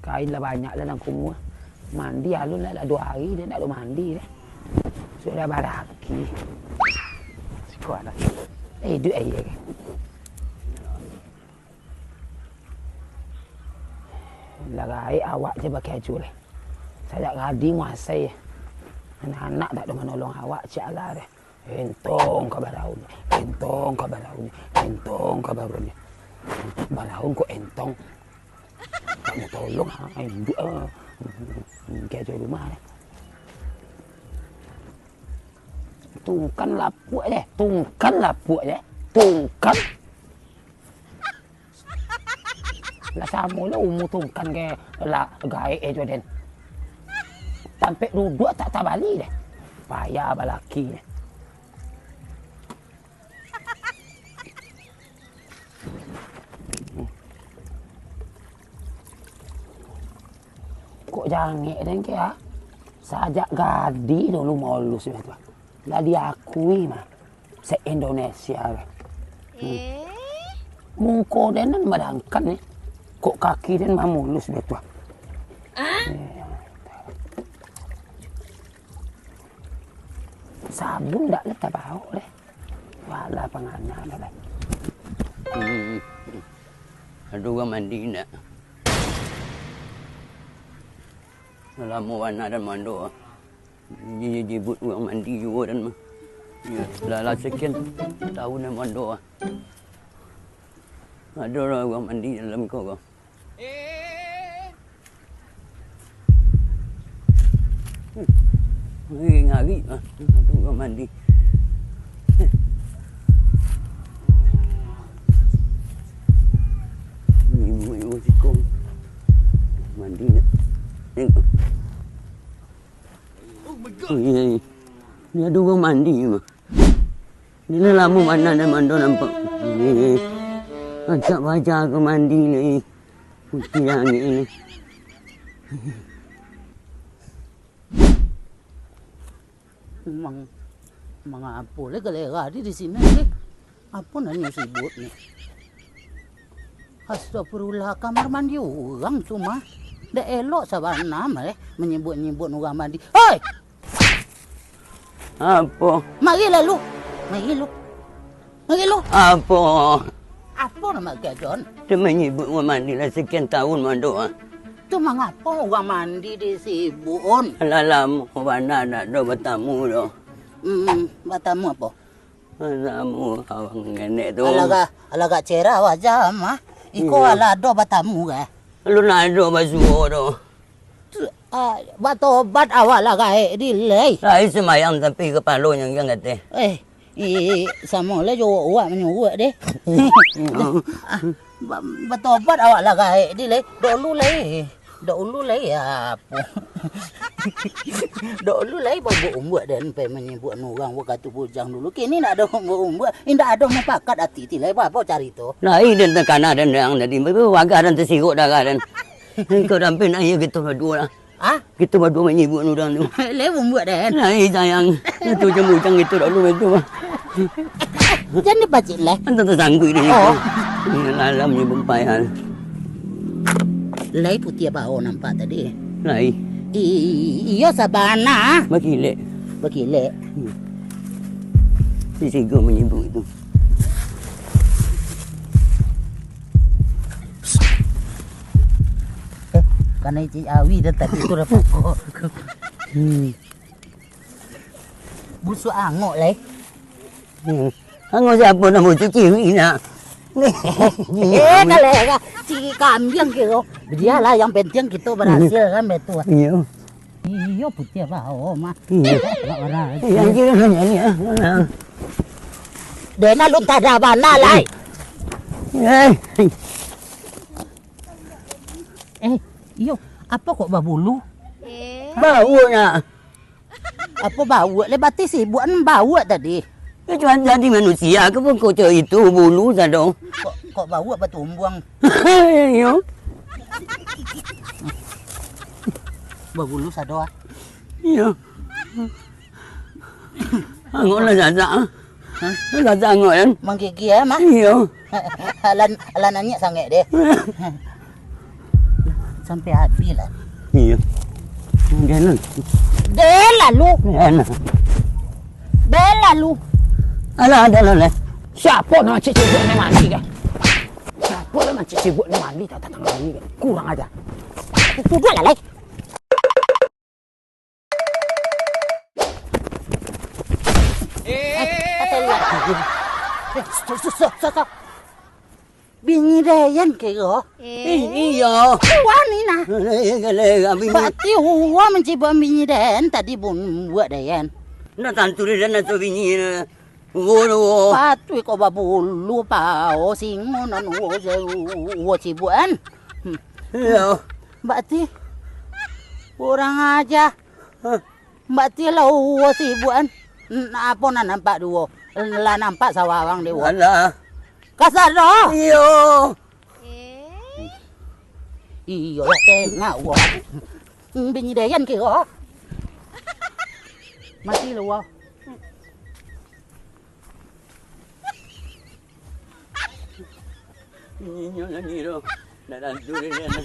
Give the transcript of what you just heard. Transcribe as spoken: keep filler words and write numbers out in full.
Kain lah banyak lah nan kumuah. Mandi alun lah, lah duo hari den ndak ado mandi deh. Sudah baraki. Siko anak. Eh, iduik aia kan. Lah gaek awak je bakeh ajo leh. Sajak gadi muasai. Anak-anak dak ado manolong awak, cak lah deh. Entong ka baraun, entong ka baraun, entong ka baraun. Baraun kok entong. Tak mau tolong, ha, induak, ha. Bakeh ajo rumah deh. Tungkan lapuak je, tungkan lapuak je, tungkan. Lah samo lo umua tungkan ka lah gaek e jo den. Tampek duduak tak tabali deh. Payah balaki deh. Kok jangek den ke, ah? Sajak gadi dulu molus deh tu. Lah diakui mah. Se-Indonesia lah. Eh? Muko den nan madangkan ni. Kok kaki den mamulus batua. Ah? Eh. Sabun dak lah tabaok deh. Walah pangana dah lah. Hmm. Ado urang mandi ndak? Lamo bana den mando. Ji-, ji-, jibuk urang mandi juo den mah. Yo, lah, lah sekian taun den mando ah. Ado lah urang mandi dalam ko ko. Ngari-ngari ah. Ado urang mandi. Ibu-ibu siko. Mandi ndak? Tengok. Ni, ni ado urang mandi mah. Ni lah lamo bana den mando nampak. Ni, rancak baja ka mandi ni. Putiah angek ni. Mang-, mangapo lai galera di, di siko lai? Apo nan nyo sibuk ni? Astagfirullah, kamar mandi urang tu mah. Dak elok sabana mah, eh, manyibuk-nyibuk urang mandi. Hoi! Apo? Mari lalu. Mari lu. Mari lu. Apo? Apo nan manggajon? Tu manyibuk urang mandi lah sakian taun mah tu, ah. Tu mangapo urang mandi di siko? Alah lamo bana ndak ado batamu tu. Hmm, batamu apo? Batamu awak ngenek tu. Alagak, alagak cerah wajah mah. Iko alah ado batamu kah? Alun ado basuo tu. Tu, ah, batobat awak lah gaek di lai. Lai sumbayang tapi kapalo nyanggiang kateh. Eh, i-, i-, samo lah jo uwak manyuruak deh. Ah, ba-, batobat awak lah gaek di lai. Dolu lai. Dolu lai apo? Dolu lai babuak umbuak den pai manyibuk urang wakatu bujang dulu. Kini ndak ado umbuak-umbuak, indak ado mupakat ati ti lai. Apo carito? Lai den takana den yang tadi, bagah den tasirok darah den. Engkau dampin aia kito baduo lah. Ah? Kito baduo manyibuk urang tu. Lai umbuak den. Lai sayang. Itu je bujang kito dulu itu. Jan dipacik lai. Antu tasangguik deh itu. Oh. Alam ni bumpai hal. Lai putiah bao nampak tadi. Lai. I-, iyo sabana. Bakilek. Bakilek. Hmm. Di sigo manyibuk itu. Eh, kanai cik awi dah tadi tu dah pokok. Hmm. Busuak angok lai. Hmm. Angok siapo namo tu ciwi nak? Eh, kalau cik kambiang kiro. Bialah, yang penting kito berhasil kan, betul. Iyo. Iyo, putiah bao mah. Iyo. Agak marah. Eh, yang kira nanya ni, ah. Den alun tada bana lai. Eh. Eh, iyo, apo kok babulu? Eh. Bau nak. Apo bauak lai, batih sibuak nan bauak tadi. Yo, cuma jadi manusia ke pokok cak itu, bulu sado. Kok, kok bauak batumbuang? Iyo. Babulu sado, ah. Iyo. Angok lah sasak, ah. Hah? Lah sasak angok, kan? Manggigik, eh, mah? Iyo. Alah, alah nanyik sangek deh. Sampai habis lah. Iyo. Dia nan. Dia lalu. Dia nan. Dia lalu. Alah, ada lah, lah. Siapa nama cicibuk ni mandi kan? Siapa nama cicibuk ni mandi tak datang lagi kan? Kurang aja. Itu dia lah, lai. Eh, stop, stop, stop, stop. Binyi Dayan kiro. Eh, iyo. Wani nah. Berarti uwa mancibok binyi Dayan tadi bun-, buat Dayan. Nah, tantu Dayan atau binyi. Uwo, uwo. Patuik ko babulu pao singo nan uwo, uwo cibuan. Hmm. Iyo. Mbak Ti, kurang aja. Hah? Mbak Ti lah uwo cibuan. N-, apo nan nampak duo? Lah nampak sawarang di uwo. Alah. Kasar doh. Iyo. Iyo lah, tengah uwo. Binyi Dayan kiro. Mati lah uwo. Inyo nangih tu. Nak tantu dia ni.